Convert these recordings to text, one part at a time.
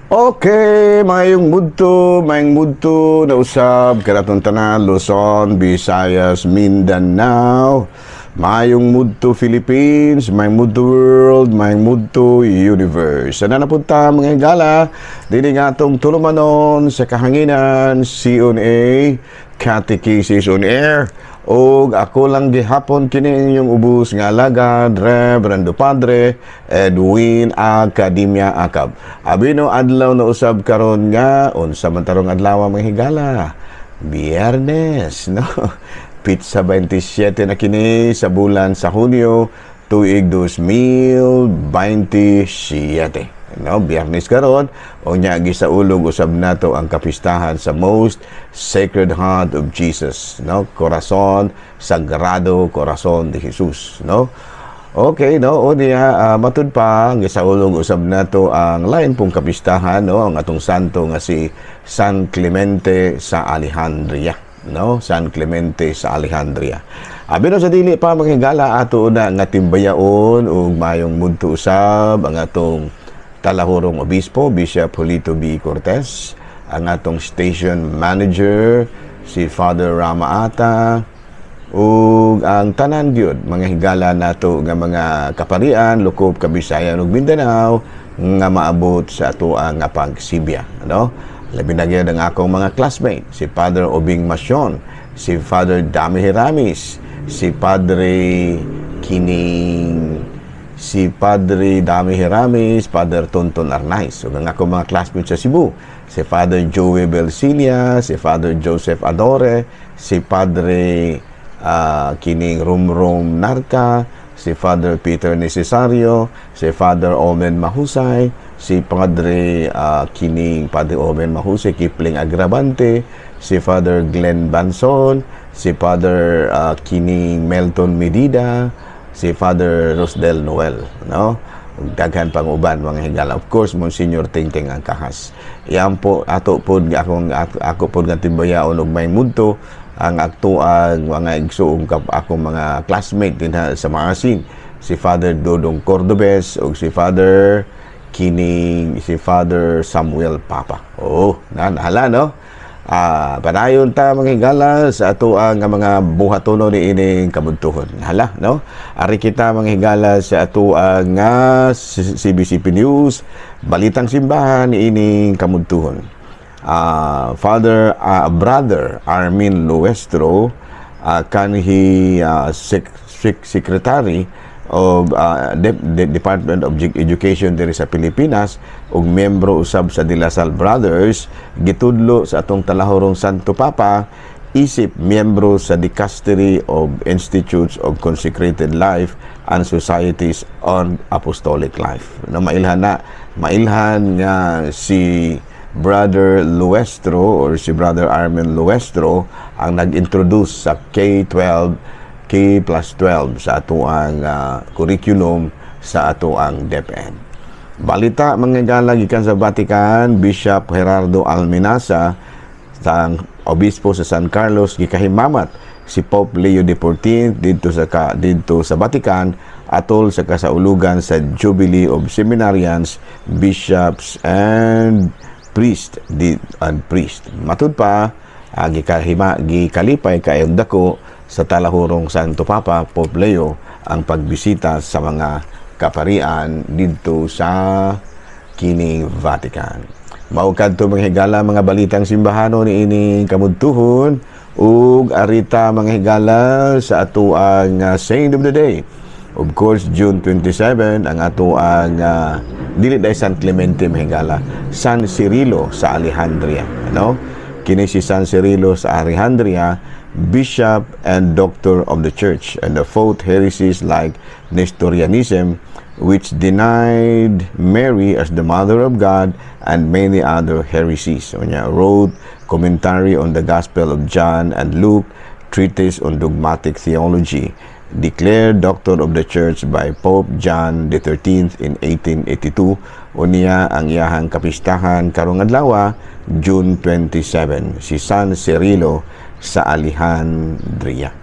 Okay, maayong mudto na usab kanatong tanan, Luzon, Visayas, Mindanao. Maayong mudto, Philippines, maayong mudto, world, maayong mudto, universe. Sana napunta, mga higala, dini nga atong tulumanon sa kahanginan, CNA, Catechesis on Air. Og ako lang gihapon kini inyong ubos nga alagad, Reverendo Padre Edwin Academia Acab. Abino adlaw na usab karon nga unsa man tarong adlaw, mga higala? Biyernes, no? Petsa 27 na kini sa bulan sa Hunyo, tuig 2027. No, Biyernes karon, unya gisaulog usab nato ang kapistahan sa Most Sacred Heart of Jesus, no? Corazon Sagrado Corazon de Jesus, no? Okay, no, unya matud pa gisaulog usab nato ang lain pong kapistahan, no, ang atong santo nga si San Clemente sa Alejandria, no? San Clemente sa Alejandria. Abi no sa dili pa, mga higala, ato na nga timbayaon ug mayong mudto usab ang atong talahurong obispo, Bishop Julito B. Cortez, ang atong station manager, si Father Rama Ata, ug ang tanan gyud, mga higala, nato nga mga kaparian lukop Kabisayan ug Mindanao nga maabot sa atoang nga pagsibya, no? Labi na gyud ang akong mga classmate, si Father Obing Masyon, si Father Dami Hiramis, si Padre kining si Padre Dami Hiramis, Father Tonton Arnaiz. So, ang akong mga classmates sa Cebu, si Father Joey Belsilia, si Father Joseph Adore, si Padre kining Rumrum Narca, si Father Peter Necesario, si Father Omen Mahusay, si Padre kining Padre Omen Mahusay, Kipling Agravante, si Father Glenn Banson, si Father kining Melton Medida, si Father Rosdel Noel, no? Ug daghan pang uban, mga higala. Of course, Monsignor Tingting ang kahas. Iyan po ato pod nga akong ako pod nga timbayaon og may mudto ang aktuang mga igsuong kap akong mga classmate dinha sa Maasin, si Father Dodong Cordobes ug si Father kining si Father Samuel Papa. Oh, na nahala, no? Padayon ta, mga higala, sa ato ang mga buhatono ni ining kabuntuhon. Hala, no? Ari kita, mga higala, sa ato ang nga CBCP News, Balitang Simbahan ni ining kabuntuhon. Father Brother Armin Luestro, kanhi secretary of Department of Education diri sa Pilipinas ug miyembro usab sa De La Salle Brothers, gitudlo sa atong talahurong Santo Papa isip miyembro sa Dicastery of Institutes of Consecrated Life and Societies on Apostolic Life. No, mailhan na, mailhan nga si Brother Luestro or si Brother Armin Luestro ang nag-introduce sa K-12, K+12 sa atoang curriculum sa atoang DepEd. Balita, mga higala, gikan sa Vatican, Bishop Gerardo Alminaza, sa obispo sa San Carlos, gikahimamat si Pope Leo XIV didto sa Vatican atol sa kasaulugan sa Jubilee of Seminarians, Bishops and Priest and Priest. Matud pa, gikalipay kayong dako sa talahurong Santo Papa Pope Leo ang pagbisita sa mga kaparian didto sa kining Vatican. Mao kadto, mga higala, mga balitang simbahano ni ining kamudtuhon ug arita, mga higala, sa atoang Saint of the Day. Of course, June 27 ang atoang dili dai San Clemente, mga higala, San Cirilo sa Alejandria, ano? Kini si San Cirilo sa Alejandria, bishop and doctor of the church, and the fought heresies like Nestorianism, which denied Mary as the mother of God, and many other heresies. So, niya wrote commentary on the Gospel of John and Luke, treatise on dogmatic theology. Declared doctor of the church by Pope John XIII in 1882. Unya ang iyahang kapistahan karong adlaw, June 27, si San Cirilo sa Alejandria.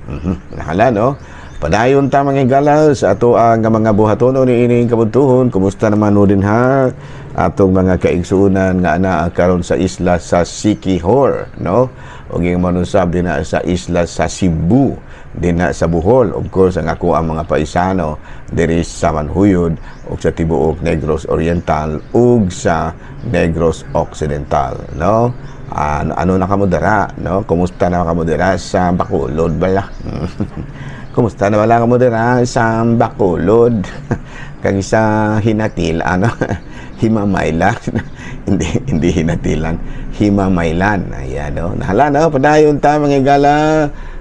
Nahala, no? Padayon ta, mga higala, sa ato ang mga buhatono ni ining kabudtuhon. Kumusta naman mo din ha atong mga kaigsuonan nga anaa karon sa isla sa Siquijor, no? Ug yung manusab dinha sa isla sa Cebu, dinha sa Bohol. Of course, ang ako ang mga paisano diri sa Manhuyod ug sa tibuok Negros Oriental ug sa Negros Occidental, no? Ano, ano na kamo dara, no? Kumusta na kamo dira sa Bacolod bala? Kumusta na wala kamo dira sa Bacolod? Kag sa Hinatil, ano? Himamaylan. Hindi, hindi Hinatilan. Himamaylan. Ayan, no? Nahala, no? Padayon ta, mga higala,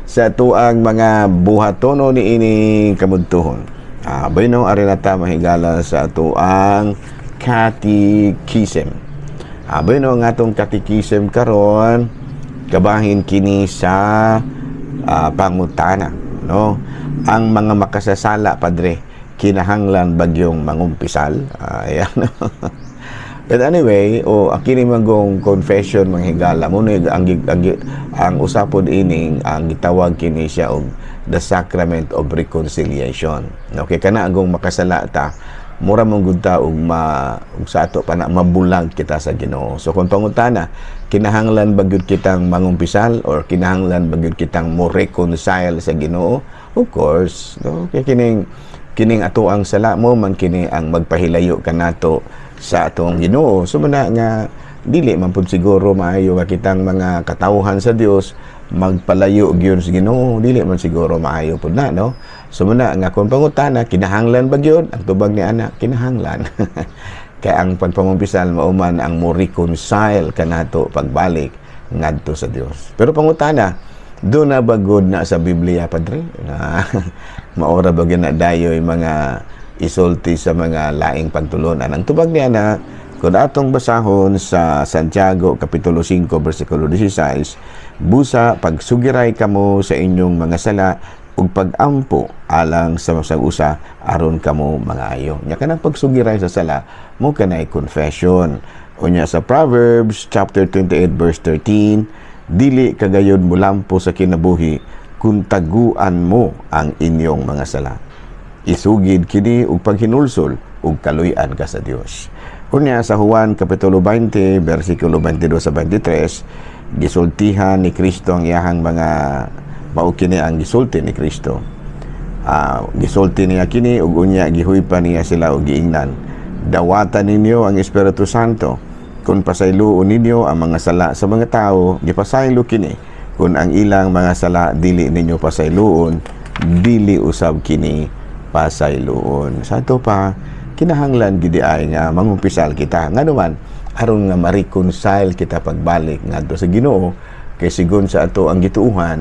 sa atuang mga buhatono ni ini kabudtuhon. Bueno, ari na ta, mga higala, sa atuang catechism. Bueno, ang atong catechism karon kabahin kini sa pangutana, no? Ang mga makasasala, Padre, kinahanglan bagyong mangumpisal? Ayan. But anyway, o oh, kini magong confession, mga higala mo ang usapod ining ang gitawag kini siya og the sacrament of reconciliation. Okay, kana agong makasala ta, mura mong gud ta og ma og sa ato pa na mabulag kita sa Ginoo. So kung pangutana, kinahanglan ba gyud kitang mangumpisal or kinahanglan ba gyud kitang mo reconcile sa Ginoo? Of course, no? Kay kining ato ang sala mo man kini ang magpahilayo kanato sa atong Ginoo. So muna nga dili man pud siguro maayo nga kitang mga katawhan sa Dios magpalayo gyud sa Ginoo, dili man siguro maayo pud na, no? So muna nga kung pangutana, kinahanglan ba gyud? Ang tubag ni ana, kinahanglan. Kay ang pagpangumpisal mao man ang mo reconcile kanato pagbalik ngadto sa Dios. Pero pangutana, duna ba gud na sa Biblia, Padre? Na maora ba gyud na dayoy mga isulti sa mga laing pagtulunan? Ang tubag niya na, kung atong basahon sa Santiago Kapitulo 5 versikulo 16, "Busa pagsugiray kamo sa inyong mga sala ug pagampo alang sa masag usa aron kamo mangayo." Nya kanang pagsugiray sa sala mo kanay confession. Unya sa Proverbs chapter 28 verse 13, "Dili kagayod mulampo sa kinabuhi kung taguan mo ang inyong mga sala. Isugid kini ug paghinulsol ug kaluy-an ka sa Dios." Unya sa Juan Kapitulo 20 versikulo 22 sa 23, gisultihan ni Kristo ang iyahang mga, mao kini ang gisulti ni Kristo. Gisulti niya kini ug unya gihuypa niya sila ug giingnan, "Dawatan ninyo ang Espiritu Santo. Kung pasayloon ninyo ang mga sala sa mga tao, gipasaylo kini. Kung ang ilang mga sala dili ninyo pasayloon, dili usab kini pasayloon." Sa ato pa, kinahanglan gid ay nga mangumpisal kita. Ngano man? Aron nga ma-reconcile kita pagbalik ngadto sa Ginoo, kay sigon sa ato ang gituuhan,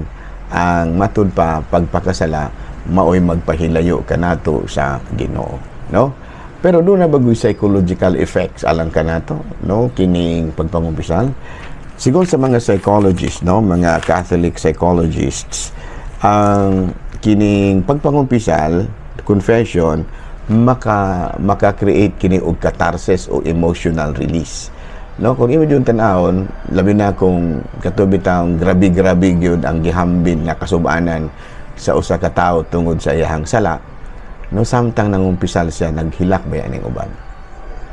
ang matud pa pagpakasala maoy magpahilayo kanato sa Ginoo, no? Pero duna ba goy psychological effects alang kanato, no, kining pagpangumpisal? Sigon sa mga psychologists, no, mga Catholic psychologists, ang kining pagpangumpisal, confession, maka-create kini og catharsis o emotional release, no? Kung imo jud tan-awon, labi na kung kato bitawng grabe-grabe gyud ang gihambin nga kasubanan sa usa ka tawo tungod sa iyahang sala, no, samtang nangumpisal siya, naghilak ba ning uban.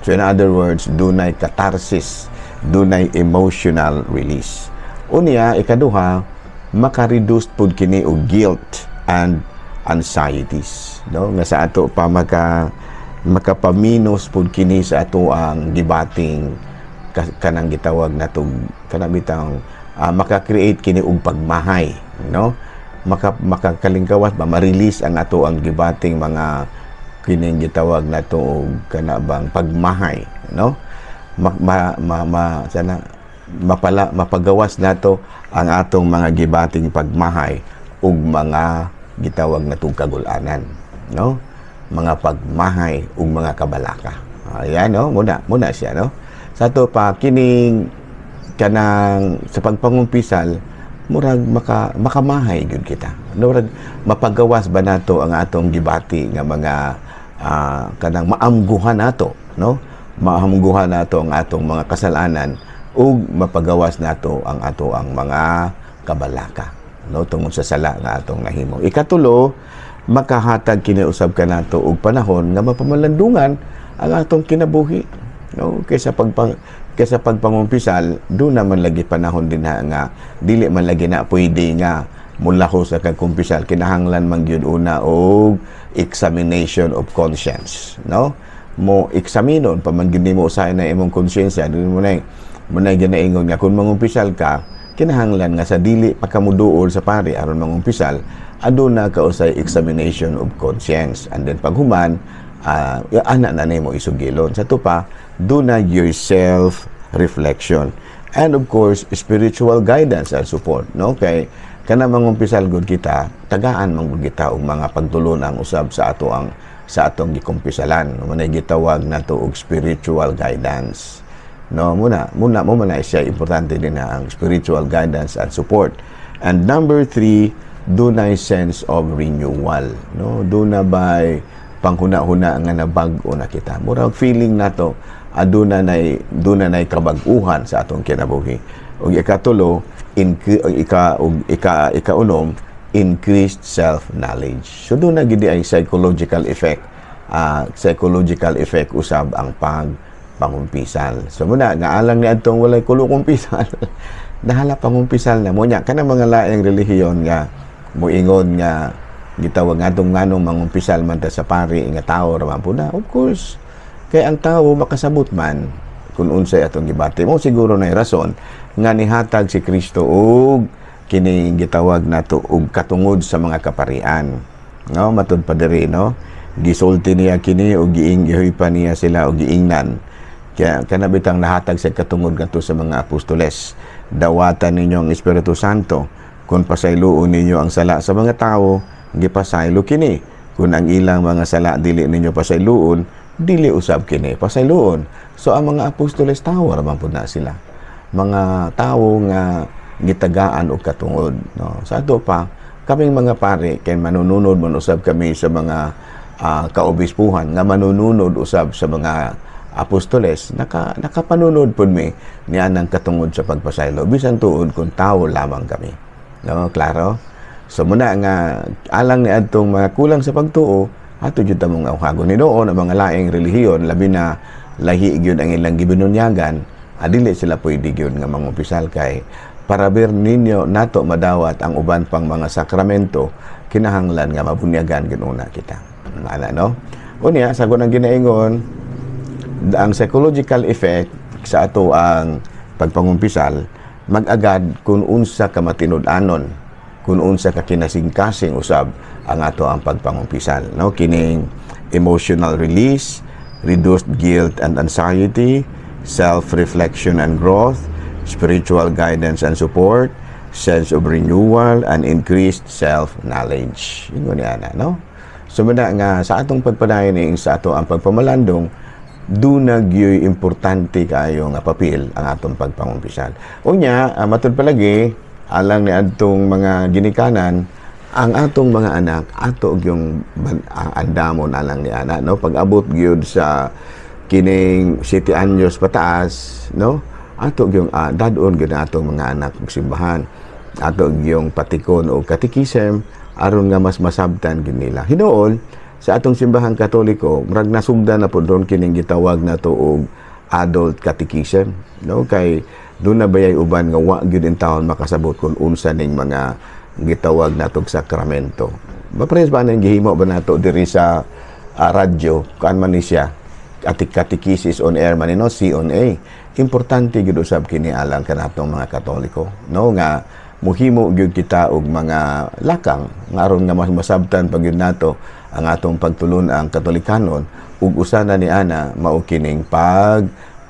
So in other words, dunay catharsis, dunay emotional release. Unya ikaduha, maka-reduce pud kini og guilt and anxieties, no, nga sa ato pa makapaminos pud kini sa ato ang gibating kanang gitawag natong kanang bitang maka-create kini og pagmahay, no, makakalingkawas ba, ma-release ang ato ang gibating mga kining gitawag nato og kana bang pagmahay, no, ma, ma, ma, ma sana mapala mapagawas nato ang atong mga gibating pagmahay ug mga gitawag natong kagulanan, no, mga pagmahay ug mga kabalaka. Ayan, no, muna muna siya, no? Sa ato pa, kining kanang sa pagpangumpisal, murag makamahay gyud kita, no? Murag mapagawas ba nato ang atong gibati nga mga kanang maamguhan nato, no, maamguhan nato ang atong mga kasalanan ug mapagawas nato ang ato ang mga kabalaka, no, tungod sa sala nga atong nahimo. Ikatulo, Makahatag kini usab kanato og panahon nga mapamalandungan ang atong kinabuhi, no? Kaysa pagpangumpisal, duna man lagi panahon din ha nga dili man lagi na pwede nga mulahos sa kagkumpisal. Kinahanglan man gyud una og examination of conscience, no? Mo eksaminon pa man gyud nimo usahay na imong konsyensya. Dili mo na ginaingon nga kung mangumpisal ka, kinahanglan nga sa dili pa ka muduol sa pari aron mangumpisal, aduna ka usay examination of conscience, and then paghuman, ana na nimo isugilon. Sa ato pa, duna your self reflection and of course spiritual guidance and support, no? Kay kana mangumpisal gud kita, tagaan man gud kita og mga pagtulon usab sa atong gikumpisalan. Mao nay gitawag nato og spiritual guidance, no? Muna mo man na siya importante din na ang spiritual guidance and support. And number three, dunay sense of renewal, no? Duna bay panghuna-huna nga nabag-o na kita? Murag feeling nato aduna nay duna nay kabag-uhan sa atong kinabuhi. Ug ikatulo, in ika ug ika ikaunom, increased self knowledge. So duna gid ay psychological effect usab ang pag pangumpisal. So muna nga alang ni adtong walay kulo kumpisal, nahala pangumpisal na mo nya. Kanang mga laing relihiyon nga muingon nga gitawag ngadtong nganong mangumpisal man ta sa pari nga tao ra man po na. Of course, kay ang tao makasabot man kung unsay atong gibati mo. Siguro na rason nga nihatag si Kristo og kini gitawag nato og katungod sa mga kaparian, no? Matud pa diri, no, gisulti niya kini og giinggihoy pa niya sila og giingnan. Kaya kana bitang nahatag sa katungod ngadto sa mga apostoles: "Dawatan ninyo ang Espiritu Santo. Kung pasayloon ninyo ang sala sa mga tao, gipasaylo kini. Kung ang ilang mga sala dili ninyo pasayloon, dili usab kini pasayloon." So ang mga apostoles, tao ra man pud na sila, mga tawo nga gitagaan og katungod, no? Sa ato pa, kaming mga pare, kay manununod man usab kami sa mga kaobispuhan nga manununod usab sa mga apostoles, nakapanunod pud mi nianang katungod sa pagpasaylo bisan tuod kung tawo lamang kami, no? Klaro. So muna nga alang ni adtong mga kulang sa pagtuo, ato jud tamong awhagon. Hinuon ang mga laing relihiyon, labi na lahi gyud ang ilang gibinunyagan, adili sila pwede gyud nga mangumpisal, kay para bir ninyo nato madawat ang uban pang mga sakramento, kinahanglan nga mabunyagan gyud una kita ana, no? Unya sa ang ginaingon, ang psychological effect sa ato ang pagpangumpisal mag-agad kung unsa ka matinud-anon, kung unsa ka kinasingkasing usab ang ato ang pagpangumpisal, no? Kining emotional release, reduced guilt and anxiety, self-reflection and growth, spiritual guidance and support, sense of renewal, and increased self-knowledge. Yun niya na, no? So, muna nga, sa atong pagpadayon sa ato ang pagpamalandong, duna gyoy importante kayo nga papel ang atong pagpangumpisal. Unya, matud palagi, alang ni adtong mga ginikanan, ang atong mga anak ato yung andamon alang ni ana, no? Pag abot gyud sa kining 7 anyos pataas, no, ato yung dad-on gyud atong mga anak og simbahan, ato yung patikon og katikisem aron nga mas masabtan gyud nila. Hinuon sa atong Simbahang Katoliko, murag nasugdan na pud ron kining gitawag nato og adult catechism, no? Kay duna bayay uban nga wa gyud in taon makasabot kung unsa ning mga gitawag natog sakramento. Maparehas ba nang gihimo ba nato diri sa radyo? Kuan man ni siya, atik catechesis on air man ni, no? C on A. Importante gyud usab kini alang kanatong mga Katoliko, no, nga muhimo gyud kita og mga lakang nga aron nga mas masabtan pa gyud nato ang atong pagtulon ang Katolikanon, ug usa na ni ana mao kining pag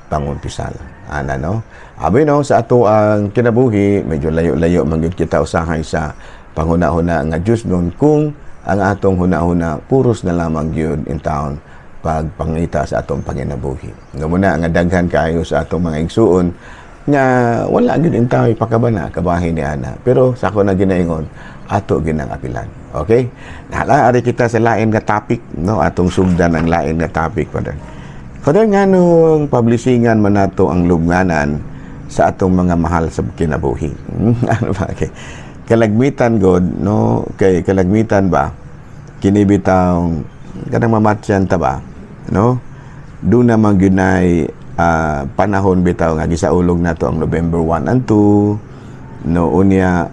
pangumpisal ana, no? Abi no, sa ato ang kinabuhi, medyo layo-layo man gyud kita usahay sa panghuna-huna nga Diyos nun kung ang atong huna-huna puros na lamang gyud in town pagpangita sa atong panginabuhi. Nga muna nga daghan kaayo sa atong mga igsuon nga wala gyud in taon ipakabana kabahin ni ana. Pero sa ako na ginaingon, ato ginang apilan. Okay? Nahala ari kita sa lain nga topic, no? Atong sugdan ang lain nga topic, Father. Father, nganong publishingan man nato ang lubnganan sa atong mga mahal sa kinabuhi? Ano ba? Okay. Kalagmitan god, no? Kay kalagmitan ba? Kini bitaw kanang mamatyan ta ba, no? Doon naman gyud panahon bitaw nga gisaulog nato ang November 1 and 2, no? Unya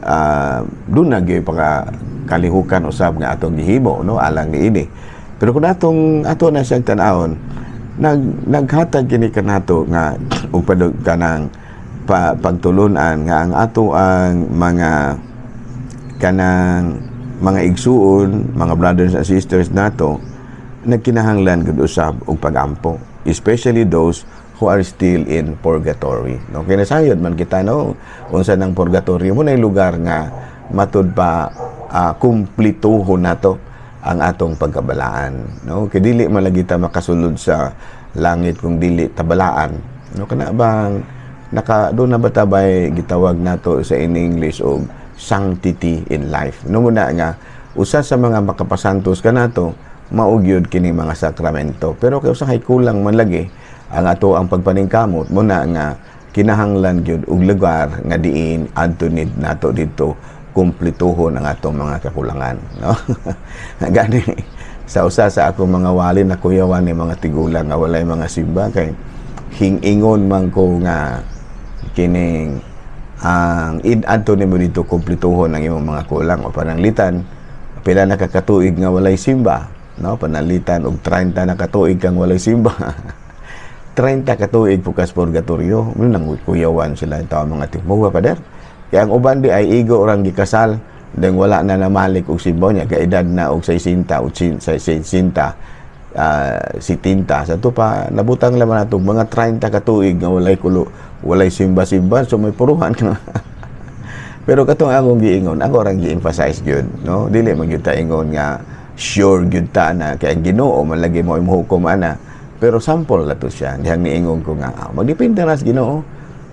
doon na gyud paka kalihukan usab nga atong gihimo, no, alang niini. Pero kung atong ato na siyang tan-awon, naghatag kini kanato nga ug padug kanang pagtulunan nga ang ato ang mga kanang mga igsuon, mga brothers and sisters nato, nagkinahanglan gud usab og pagampo, especially those who are still in purgatory, no? Kay nasayod man kita, no, unsa nang purgatory. Mo na lugar nga matud pa kumplituhon nato ang atong pagkabalaan, no? Kay dili man lagi ta makasulod sa langit kung dili tabalaan, no? Kana bang naka doon na ba tabay gitawag nato sa in English og sanctity in life, no? Muna nga usa sa mga makapasantos kanato mao gyud kini mga sakramento. Pero kay usahay kulang man lagi ang ato ang pagpaningkamot, mo na nga kinahanglan gyud og lugar nga diin adto nid nato didto kumplituhon ang atong mga kakulangan, no? Gani sa usa sa akong mga wali na kuyawan ni mga tigulang nga walay mga simba, kay hingingon man ko nga kining ang id adto nimo dito kumplituhon ang imong mga kulang o pananglitan pila na kakatuig nga walay simba, no? Pananglitan og 30 na katuig kang walay simba, 30 katuig pukas purgatorio mo. Nang kuyawan sila ito mga tikmo, pader. Kaya ang uban di ay igo orang gikasal, then wala na namalik og simba niya, kaedad na og 60 o 60, 70 sa to pa. Nabutang laman nato mga 30 katuig nga walay kulo, walay simba-simba, so may puruhan ka. Pero katong akong giingon, ako orang gi-emphasize gyud, no? Dili man gyud ta ingon nga sure gyud ta na, kay ang Ginoo man lagi mo hukom ana. Pero sample la to siya dihang niingon ko nga magdepende na sa Ginoo.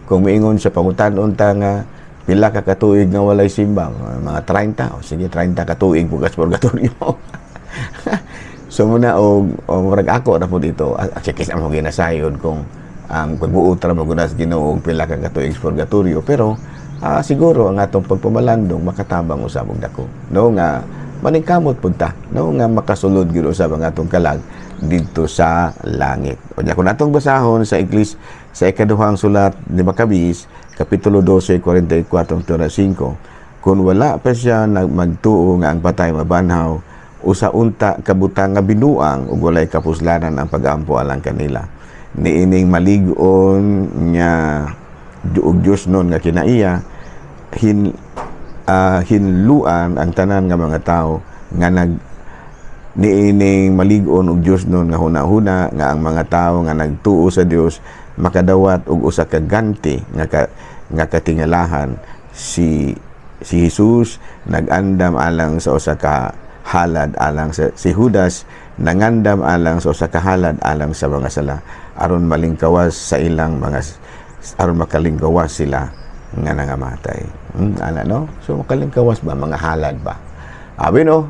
Kung miingon sa pangutan-on ta nga pila ka katuig nga walay simba, mga 30, o sige, 30 katuig bukas purgatorio. So muna og murag ako na po dito, sige sa mo ginasayod kung ang pagbuot ra mo sa Ginoo og pila ka katuig sa purgatorio. Pero siguro ang atong pagpamalandong makatabang usab og dako, no, nga maningkamot pud ta, no, nga makasulod gyud usab ang atong kalag didto sa langit. Unya kung atong basahon sa iglis sa ikaduhang sulat ni Maccabees, kapitulo 12, 44 5, kung wala pa siya magtuo nga ang patay mabanhaw, usa unta kabutang nga binuang ug walay kapuslanan ang pagampo alang kanila. Niining malig-on nga ug Dios nun nga kinaiya, hinluan ang tanan nga mga tao nga nag niining malig-on ug Dios nun nga huna-huna nga ang mga tao nga nagtuo sa Dios makadawat og usa ka ganti nga katingalahan. Si Jesus nagandam alang sa usa ka halad alang sa, si Judas nangandam alang sa usa ka halad alang sa mga sala aron malingkawas sa ilang mga, aron makalingkawas sila nga nangamatay. Ana, no? So makalingkawas ba mga halad ba? Abi, no?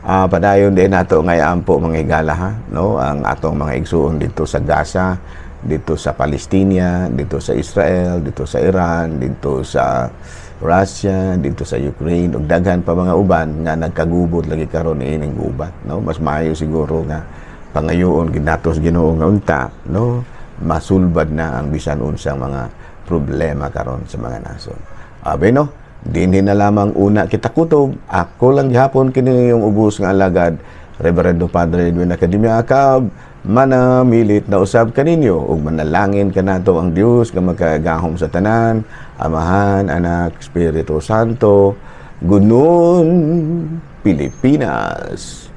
Padayon din nato nga ampo, mga higala, ha, no, ang atong mga igsuon dito sa Gaza, dito sa Palestina, dito sa Israel, dito sa Iran, dito sa Russia, dito sa Ukraine ug daghan pa mga uban nga nagkagubot lagi karon niining gubat, no? Mas maayo siguro nga pangayoon gid nato sa Ginoo nga unta, no, masulbad na ang bisan unsang mga problema karon sa mga nasod. Abi, no? Dinhi na lamang una kita kutob. Ako lang gihapon kini yung ubos nga alagad, Reverendo Padre Edwin Academia Acab, manamilit na usab kaninyo ug manalangin kanato ang Dios nga makagahom sa tanan, Amahan, Anak, Espiritu Santo. Good noon, Pilipinas.